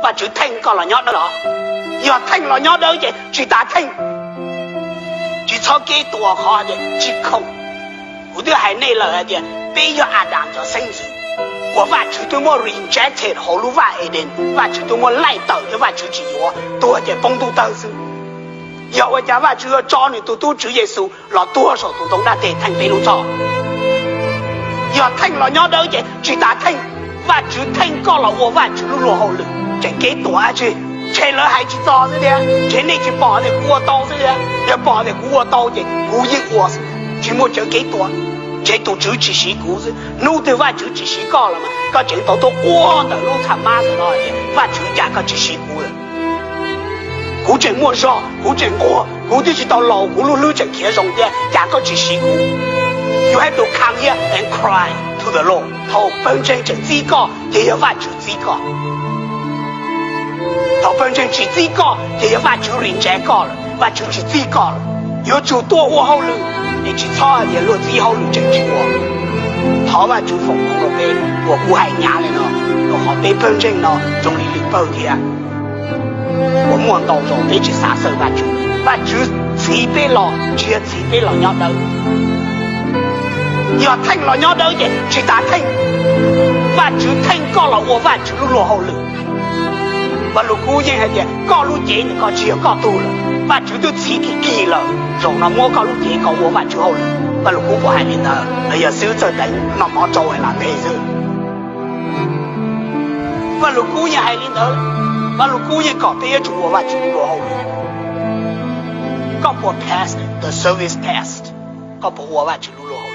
Vajtswv theej koj los nyob dawb los? Yog theej los nyob dawb ces tsis tas theej. Tsis txhob kev tua qhov tias tsis khoom. Kuv twb hais nej lawm hais tias peb yog Adas cov xeeb ntxwv uas Vajtswv twb muab rejected hauv lub vaj Eden, Vajtswv twb muab laij tawm thiab Vajtswv tsis yuav, tuag ces poob ntuj tawg xwb. Yog ua cas Vajtswv yuav tso nws tus tub Tswv Yexus los tuag saum tus ntoo dab tes theej peb lub txhoj? Yog theej los nyob dawb ces tsis tas theej. Vajtswv theej koj los ua Vajtswv lub luag hauj lwm, tseem kev tuam dab tsi? Ntshe lawv hais tsis txog xwb tiag, ntshe nej tsis pom tias kuv ua tau xwb tiag. Yog pom tias kuv ua tau ces kuv yeej ua xwb, tsis muaj cawv kev tuam. Ntshe tus Tswv tsis siv kuv xwb. Hnub twg Vajtswv tsis siv koj los mas koj tseem tau tuaj quaj ntawm lub txha mab ntawm no tias Vajtswv, cas koj tsis siv kuv lawm? Kuv tseem muaj zog, kuv tseem nquag, kuv twb tsis tau laus, kuv lub hlwb tseem khiav zoo thiab, cas koj tsis siv kuv? You have to come here and cry to the Lord. Thaum pawg ntseeg tseem txib koj ces yog Vajtswv txib koj. Thaum pawg ntseeg tsis txib koj ces yog Vajtswv reject koj lawm, Vajtswv tsis txib koj lawm. Yuav tsum tuaj ua hauj lwm, es tsis txhob hais tias luag txib hauj lwm tseem tsis ua. Thov Vajtswv foom hmoov rau peb uas kuv hais hnyav li no, rau qhov peb pawg ntseeg no zoo li lwm pawg thiab uas muaj ntau zaus peb tsis xav xav Vajtswv. Vajtswv txib peb los tsis yog txib peb los nyob dawb. Yog theej los nyob dawb ces tsis tas theej. Vajtswv theej koj los ua Vajtswv lub luag hauj lwm. Vaj Lug Kub yeej hais tias koj lub cev ntawm koj tsis yog koj tug lawm, Vajtswv twb txhiv kim kim lawm, zaum no muab koj lub cev koj ua Vajtswv hauj lwm. Vaj Lug Kub puas hais li ntawd los yog xwb txawj teev noj mov tsau lam nteg xwb? Vaj Lug Kub yeej hais li ntawd, Vaj Lug Kub yeej kom peb yuav tsum ua Vajtswv lub luag hauj lwm. Koj puas pass the service test? Koj puas ua Vajtswv lub luag hauj lwm?